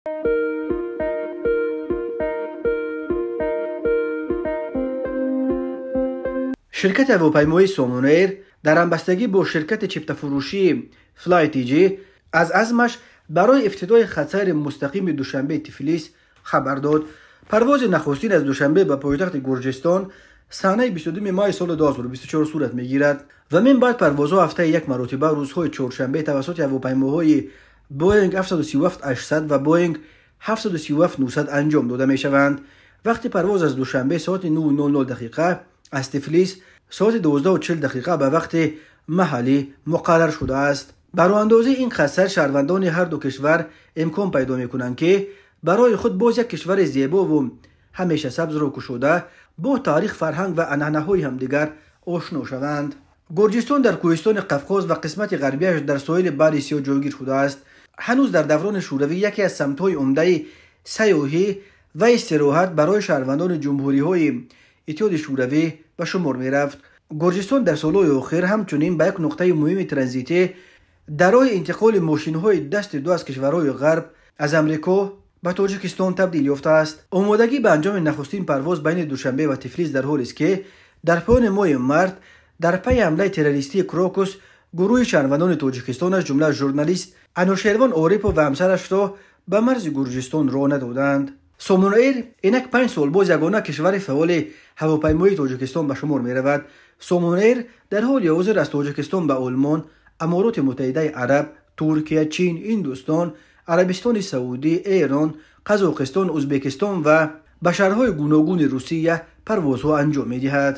Ширкати ҳавопаймоии Сомон Эйр дар ҳамбастагӣ бо ширкати чиптафурӯшии FlyTG аз азмаш барои ифтитоҳи хатсайри мустақими Душанбе Тифлис хабар дод. Парвози нахустин аз Душанбе ба пойтахти Гурҷистон санаи 22 майи соли 2024 сурат мегирад ва мин баъд парвозҳо ҳафтаи як маротиба рӯзҳои чоршанбе тавассути ҳавопаймоҳои Боинг 737-800 ва Боинг 737-900 анҷом дода мешаванд. Вақти парвоз аз Душанбе соати 9:00 дақиқа, аз Тифлис соати 12:40 дақиқа ба вақти маҳаллӣ муқаррар шудааст. Ба роҳандозии ин хатсайр шаҳрвандони ҳар ду кишвар имкон пайдо мекунанд, ки барои худ боз як кишвари зебову ҳамеша сабзро кушода, бо таърих, фарҳанг ва анъанаҳои ҳамдигар ошно шаванд. Гурҷистон дар кӯҳистони Қавқоз ва қисмати ғарбияш дар соҳили Баҳри Сиёҳ ҷойгир шудааст. Ҳанӯз дар даврони Шӯравӣ яке аз самтҳои умдаи сайёҳӣ ва истироҳат барои шаҳрвандони ҷумҳуриҳои Иттиҳоди Шӯравӣ ба шумор мерафт. Гурҷистон дар солҳои охир ҳамчунин ба як нуқтаи муҳими транзитӣ дар роҳи интиқоли мошинҳои дасти ду аз кишварҳои ғарб, аз Амрико ба Тоҷикистон табдил ёфтааст. Омодагӣ ба анҷоми нахустин парвоз байни Душанбе ва Тифлис дар ҳолест, ки дар поёни моҳи март дар пайи ҳамлаи террористии Крокус гурӯҳи шаҳрвандони Тоҷикистон, аз ҷумла журналист Анушервон Орипов ва ҳамсарашро ба марзи Гурҷистон роҳ надоданд. Сомон Эйр инак 5 сол боз ягона кишвари фаъоли ҳавопаймоии Тоҷикистон ба шумор меравад. Сомон Эйр дар ҳоли ҳозир аз Тоҷикистон ба Олмон, Амороти Муттаҳидаи Араб, Туркия, Чин, Ҳиндустон, Арабистони Саудӣ, Эрон, Қазоқистон, Ӯзбекистон ва ба шаҳрҳои гуногуни Русия парвозҳо анҷом медиҳад.